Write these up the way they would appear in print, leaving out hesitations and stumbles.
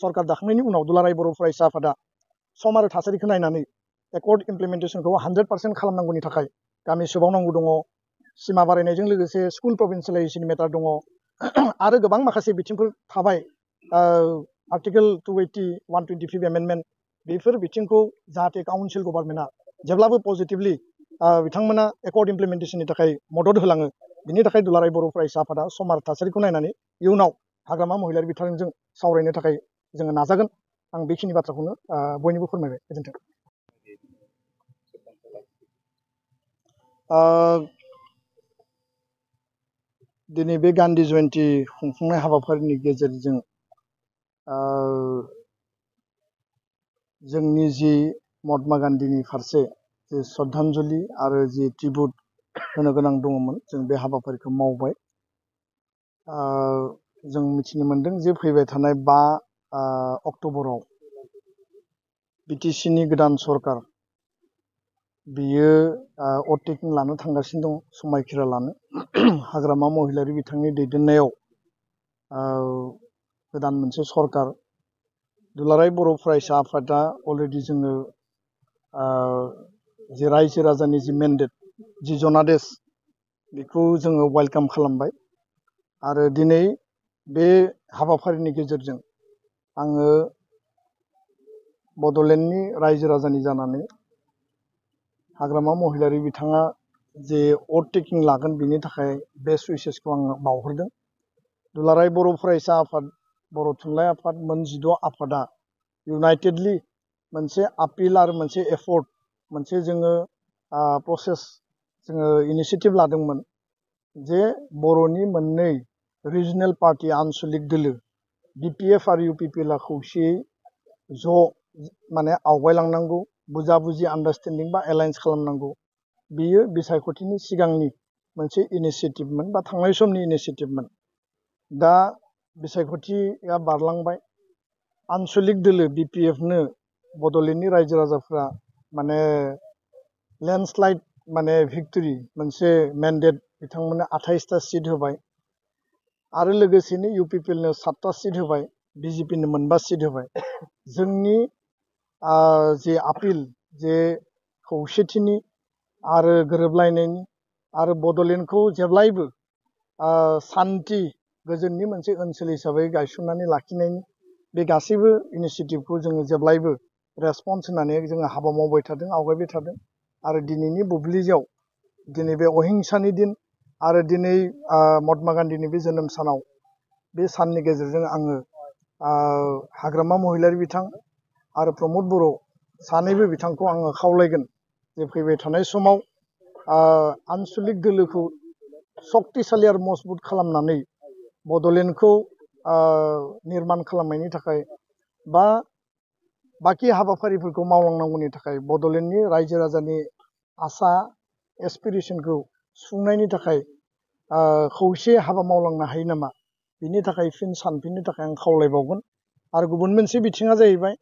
सरकार दाखांनायनि उनाव दुलाराय बर' फरायसा आफादा सम आरो थासारिखौ नायनानै एकर्ड इमप्लिमेन्टेसनखौ 100% खालामनांगौनि थाखाय गामि सुबावनांगौ दङ, सिमा बारायनायजों लोगोसे स्कुल प्रभिन्सियेलाइजेसन मेटार दङ आरो गोबां माखासे बिथिंफोर थाबाय। आर्टिकेल 280, 125 एमेन्डमेन्ट बेफोर बिथिंखौ जाहाथे काउन्सिल गभर्नमेन्टआ जेब्लाबो पजिटिभलि बिथांमोना एकर्ड इमप्लिमेन्टेसननि थाखाय मदद होलाङो। बिनि थाखाय दुलाराय बर' फरायसा आफादा सम आरो थासारिखौ नायनानै इयुनाव हाग्रामा महिलारि बिथांजों सावरायनो थाखाय जोङो नाजागोन। आं बेखिनि बाथ्राखौनो बयनिबो फोरमायबाय। गोजोन्थों। दिनै बे गान्धी जयन्ती खुंफुंनाय हाबाफारिनि गेजेरजों जोंनि जि महात्मा गान्धीनि फारसे जि श्रद्धान्जलि आरो जि ट्रिब्युट होनो गोनां दङमोन, जों बे हाबाफारिखौ मावबाय। जों मिथिनो मोन्दों जे फैबाय थानाय 5 अक्ट'बराव बिटिसिनि गोदान सरकार बियो अटेकिं लानो थांगासिनो दं, समायखिरा लानो। हाग्रामा महिलारि बिथांनि दैदेननायाव गोदान मोनसे सरकार दुलाराय बर' फरायसा आफादा अलरेडि जोङो जि रायजो राजानि जि मेन्डेट, जि जनादेश, बेखौ जोङो वेलकाम खालामबाय। आरो दिनै बे हाबाफारिनि गेजेरजों आङो बड'लेण्डनि रायजो राजानि जानानै हाग्रामा महिलारि बिथाङा जे अटेकिं लागोन बिनि थाखाय बेस्ट उइसेसखौ आङो बावहरदों। दुलाराय बर' फरायसा आफाद, बर' थुनलाइ आफाद, मोन 16 आफादा इउनाइटेडलि मोनसे आपिल आरो मोनसे एफर्ट, मोनसे जोङो प्रसेस, जोङो इनिसियेटिभ लादोंमोन जे बर'नि मोननै रिजनेल पार्टि आनसलिक दोलो बिपिएफ आरो इउपिपिएलआ खौसेयै ज' माने आवगायलांनांगौ, बुजा बुजि आन्डारस्टेन्डिं बा एलायन्स खालामनांगौ। बियो बिसायख'थिनि सिगांनि मोनसे इनिसियेटिभमोन बा थांनाय समनि इनिसियेटिभमोन। दा बिसायख'थिया बारलांबाय। आनसलिक दोलो बिपिएफनो बड'लेण्डनि रायजो राजाफ्रा माने लेन्डस्लाइड माने भिक्टरि मोनसे मेन्डेट बिथांमोननो 28टा सिट होबाय आरो लोगोसेनो इउपिपिएलनो 7टा सिट होबाय, बिजेपिनो 5 सिट होबाय। जोंनि जे आपिल, जे खौसेथिनि आरो गोरोबलायनायनि आरो बड'लेण्डखौ जेब्लायबो सान्थि गोजोननि मोनसे ओनसोल हिसाबै गायसननानै लाखिनायनि बे गासैबो इनिसियेटिभखौ जोङो जेब्लायबो रेसपन्स होनानै जोङो हाबा मावबाय थादों, आवगायबाय थादों। आरो दिनैनि बुब्लियाव दिनै बे अहिंसानि दिन आरो दिनै महात्मा गान्धीनि बे जोनोम सानाव बे साननि गेजेरजों आङो हाग्रामा महिलारि बिथां आरो प्रमद बर' सानैबो बिथांखौ आङो खावलायगोन जे फैबाय थानाय समाव आनसलिक दोलोखौ सक्तिशालि आरो मजबुत खालामनानै बड'लेण्डखौ निर्मान खालामनायनि थाखाय बा बाखि हाबाफारिफोरखौ मावलांनांगौनि थाखाय बड'लेण्डनि रायजो राजानि आसा एसपिरेसनखौ सुफुंनायनि थाखाय खौसे हाबा मावलांनो हायो नामा, बिनि थाखाय फिन सानफिननो थाखाय आं खावलायबावगोन। आरो गुबुन मोनसे बिथिङा जाहैबाय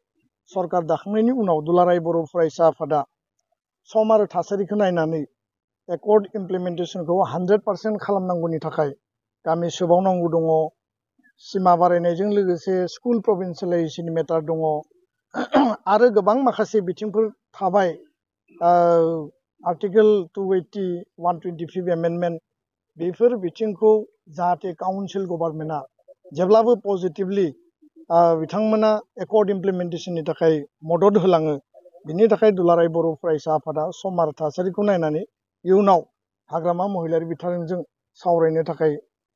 सरकार दाखांनायनि उनाव दुलाराय बर' फरायसा आफादा सम आरो थासारिखौ नायनानै एकर्ड इमप्लिमेन्टेसनखौ 100% खालामनांगौनि थाखाय गामि सुबावनांगौ दङ, सिमा बारायनायजों लोगोसे स्कुल प्रभिन्सियेलाइजेसन मेटार दङ आरो गोबां माखासे बिथिंफोर थाबाय। आर्टिकेल 280, 125 एमेन्डमेन्ट बेफोर बिथिंखौ जाहाथे काउन्सिल गभर्नमेन्टआ जेब्लाबो पजिटिभलि बिथांमोना एकर्ड इमप्लिमेन्टेसननि थाखाय मदद होलाङो। बिनि थाखाय दुलाराय बर' फरायसा आफादा सम आरो थासारिखौ नायनानै इयुनाव हाग्रामा महिलारि बिथांजों सावरायनो थाखाय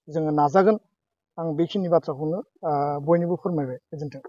जोङो नाजागोन। आं बेखिनि बाथ्राखौनो बयनिबो फोरमायबाय। गोजोन्थों।